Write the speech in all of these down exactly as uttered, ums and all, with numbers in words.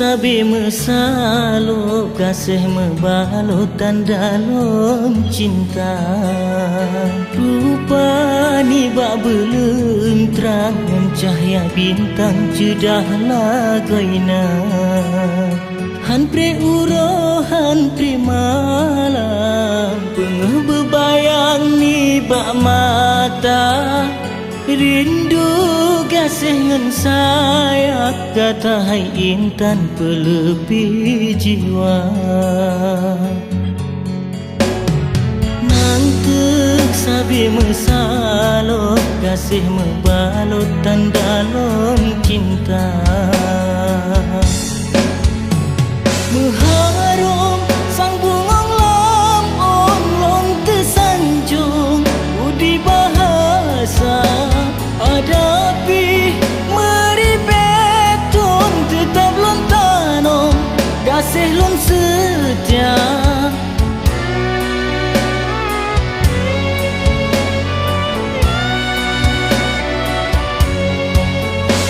Sabe meusalôk gaséh meubalot tanda lôn cinta. Rupa nibak beuleuen trang ngon cahya bintang ceudah lagoina. Han preh uroe, han preh malam, peungeuh beubayang nibak mata. Rindu gaséh ngon sayat gata hai intan peuleupie jiwa. Nang teuk sabe meusalôk gaséh meubalot tanda lôn cinta. Meuharôm sang bungöng lam ôn lôn teusanjong budi bahasa. Adak pih meuribèe thôn teutab lôn tanom gaséh lôn seutia.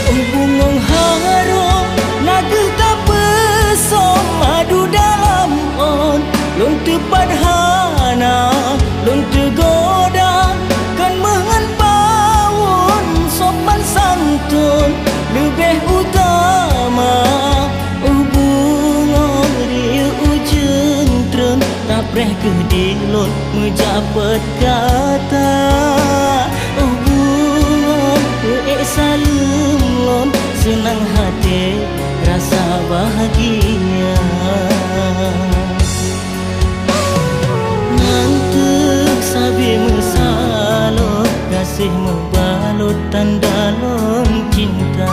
Óh bungöng harôm na kheueh tapeusöm madu dalam ôn, lôn teupat hana, lôn teugoda, kon meuh ngon pawön sopan santun leubeh utama. Óh bungöng riyeuk ujeuen treun, tapreh kheueh di lôn meujak peuet kata. Óh bungöng peuék saleuem lôn, seunang haté rasa bahgia. Nang teuk sabe meusalôk gaséh meubalot tanda lôn cinta.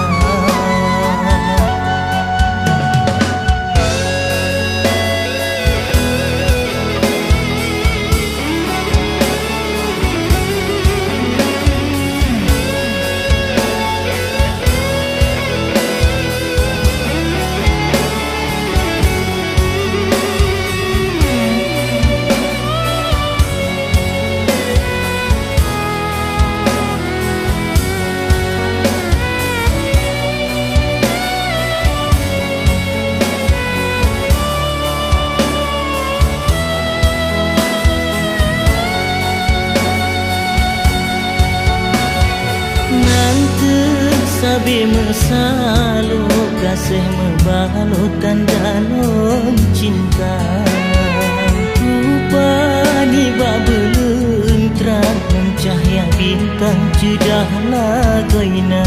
Nang teuk sabe meusalôk gaséh meubalot tanda lôn cinta. Rupa nibak beuleuen trang ngon cahya bintang ceudah lagoina.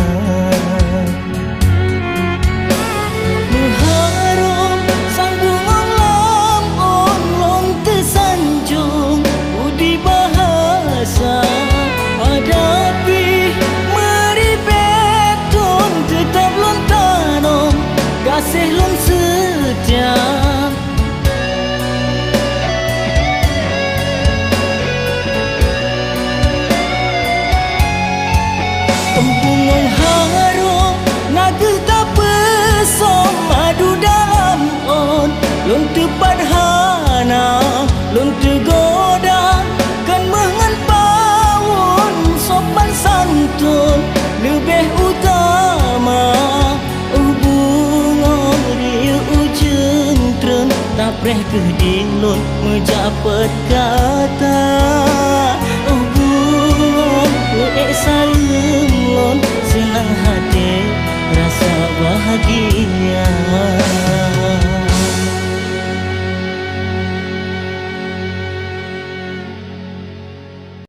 Meuharôm sang bungöng lam ôn lôn teusanjong budi bahasa. Adak pih meuribèe thôn teutab lôn tanom gaséh lôn seutia. Óh bungöng harôm na kheueh tapeusöm madu dalam ôn, lôn teupat hana, lôn teugoda, kon meuh ngon pawön sopan santun leubeh utama. Óh bungöng riyeuk ujeuen treun, tapreh kheueh di lôn meujak peuet kata. Óh bungöng peuék saleuem lôn, seunang haté rasa bahgia.